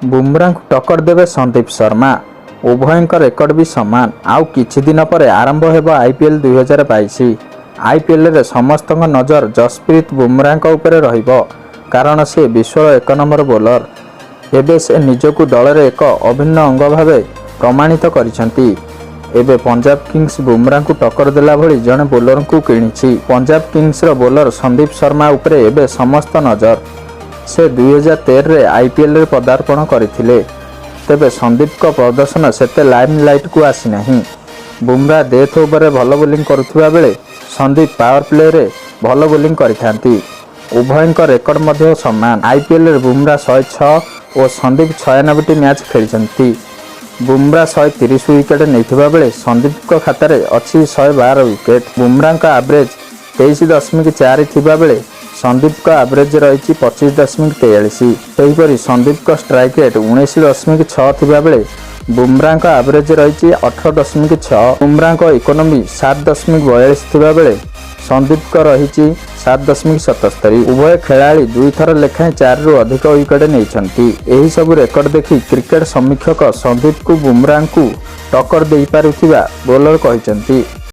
ବୁମରାଙ୍କୁ ଟକ୍କର ଦେବେ ସନ୍ଦୀପ ଶର୍ମା। ଉଭୟଙ୍କ ରେକର୍ଡ ବି ସମାନ। ଆଉ କିଛି ଦିନ ପରେ ଆରମ୍ଭ ହେବ ଆଇପିଏଲ୍ 2022। ଆଇପିଏଲ୍ରେ ସମସ୍ତଙ୍କ ନଜର ଯଶପ୍ରୀତ ବୁମରାଙ୍କ ଉପରେ ରହିବ, କାରଣ ସେ ବିଶ୍ୱର ଏକ ନମ୍ବର ବୋଲର। ଏବେ ସେ ନିଜକୁ ଦଳରେ ଏକ ଅଭିନ୍ନ ଅଙ୍ଗ ଭାବେ ପ୍ରମାଣିତ କରିଛନ୍ତି। ଏବେ ପଞ୍ଜାବ କିଙ୍ଗସ୍ ବୁମରାଙ୍କୁ ଟକ୍କର ଦେଲା ଭଳି ଜଣେ ବୋଲରଙ୍କୁ କିଣିଛି। ପଞ୍ଜାବ କିଙ୍ଗସ୍ର ବୋଲର ସନ୍ଦୀପ ଶର୍ମା ଉପରେ ଏବେ ସମସ୍ତ ନଜର। ସେ 2013ରେ ଆଇପିଏଲ୍ରେ ପଦାର୍ପଣ କରିଥିଲେ। ତେବେ ସନ୍ଦୀପଙ୍କ ପ୍ରଦର୍ଶନ ସେତେ ଲାଇମ୍ ଲାଇଟ୍କୁ ଆସିନାହିଁ। ବୁମରା ଡେଥ୍ ଓଭରରେ ଭଲ ବୋଲିଂ କରୁଥିବା ବେଳେ ସନ୍ଦୀପ ପାୱାର ପ୍ଲେରେ ଭଲ ବୋଲିଂ କରିଥାନ୍ତି। ଉଭୟଙ୍କ ରେକର୍ଡ ମଧ୍ୟ ସମାନ। ଆଇପିଏଲ୍ରେ ବୁମରା 106 ଓ ସନ୍ଦୀପ 96ଟି ମ୍ୟାଚ୍ ଖେଳିଛନ୍ତି। ବୁମରା 130 ୱିକେଟ୍ ନେଇଥିବା ବେଳେ ସନ୍ଦୀପଙ୍କ ଖାତାରେ ଅଛି 112 ୱିକେଟ୍। ବୁମରାଙ୍କ ଆଭରେଜ 23.4 ଥିବା ବେଳେ ସନ୍ଦୀପଙ୍କ ଆଭରେଜ ରହିଛି 25.43। ସେହିପରି ସନ୍ଦୀପଙ୍କ ଷ୍ଟ୍ରାଇକ୍ ରେଟ୍ 19.6 ଥିବା ବେଳେ ବୁମରାଙ୍କ ଆଭରେଜ ରହିଛି 18.6। ବୁମରାଙ୍କ ଇକୋନୋମି 7.42 ଥିବା ବେଳେ ସନ୍ଦୀପଙ୍କ ରହିଛି 7.77। ଉଭୟ ଖେଳାଳି ଦୁଇଥର ଲେଖାଏଁ ଚାରିରୁ ଅଧିକ ୱିକେଟ୍ ନେଇଛନ୍ତି। ଏହିସବୁ ରେକର୍ଡ ଦେଖି କ୍ରିକେଟ ସମୀକ୍ଷକ ସନ୍ଦୀପଙ୍କୁ ବୁମରାଙ୍କୁ ଟକ୍କର ଦେଇପାରୁଥିବା ବୋଲର କହିଛନ୍ତି।